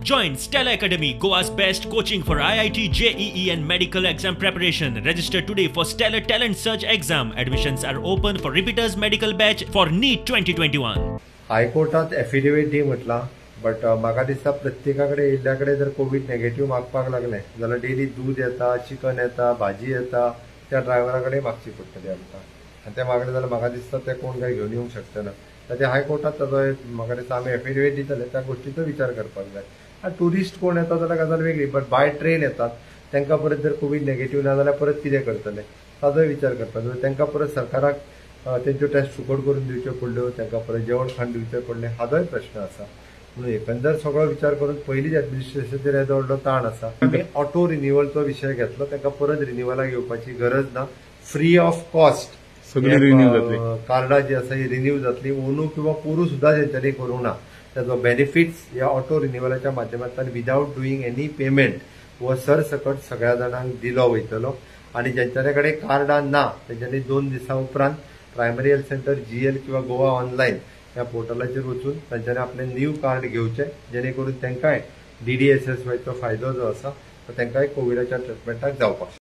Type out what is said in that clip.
Join Stellar Academy, Goa's best coaching for IIT, JEE and medical exam preparation. Register today for Stellar Talent Search exam. Admissions are open for repeaters medical batch for NEET 2021. हायकोर्टात affidavit the म्हटलां, but म्हाका दिसता प्रत्येका कडेन येयल्ल्या कडेन जर Covid negative मागपाक लागले जाल्यार डेली दूद येता, चिकन येता, भाजी येता, त्या ड्रायव्हरा कडेन मागची पडटली आमकां. आनी ते मागले जाल्यार म्हाका दिसता ते कोण काय घेवन येवंक शकचे ना. ताचे हायकोर्टात ताजो म्हाका दिसता आमी एफिडेवीट दितले, त्या गोश्टीचो विचार करपाक जाय. आनी ट्युरिस्ट कोण येता जाल्यार गजाल वेगळी, बट बाय ट्रेन येतात तांकां परत जर कोवीड नेगेटीव ना जाल्यार परत कितें करतले ताजोय विचार करपाक जाय. तांकां परत सरकाराक तेंच्यो टेस्ट फुकट करून दिवच्यो पडल्यो, तांकां परत जेवण खाण दिवचें पडलें, हाजोय प्रश्न आसा. म्हणून एकंदर सगळो विचार करून पयलींच एडमिनिस्ट्रेशनाचेर येदो व्हडलो ताण आसा. आमी ऑटो रिन्युअलचो विशय घेतलो, तांकां परत रिन्युअलाक येवपाची गरज ना. फ्री ऑफ कॉस्ट सगळी रिन्यू जातली कार्डां जी आसा ही रिन्यू जातली. ओनू किंवा पोरू सुद्दां तेंच्यांनी करूंक ना. ताजो बेनिफिट्स ह्या ऑटो रिन्युअलाच्या माध्यमांतल्यान विदावट डुईंग एनी पेमेंट हो सरसकट सगळ्या जाणांक दिलो वयतलो. आनी ज्यांच्या कडेन कार्डां ना तेंच्यांनी 2 दिसां उपरांत प्रायमरी हेल्थ सेंटर, GL किंवा गोवा ऑनलायन ह्या पोर्टलाचेर वचून तांच्यांनी आपलें न्यू कार्ड घेवचें, जेणे करून तांकांय DDSSYचो फायदो जो आसा तो तांकांय कोविडाच्या ट्रिटमेंटाक जावपाक शकता.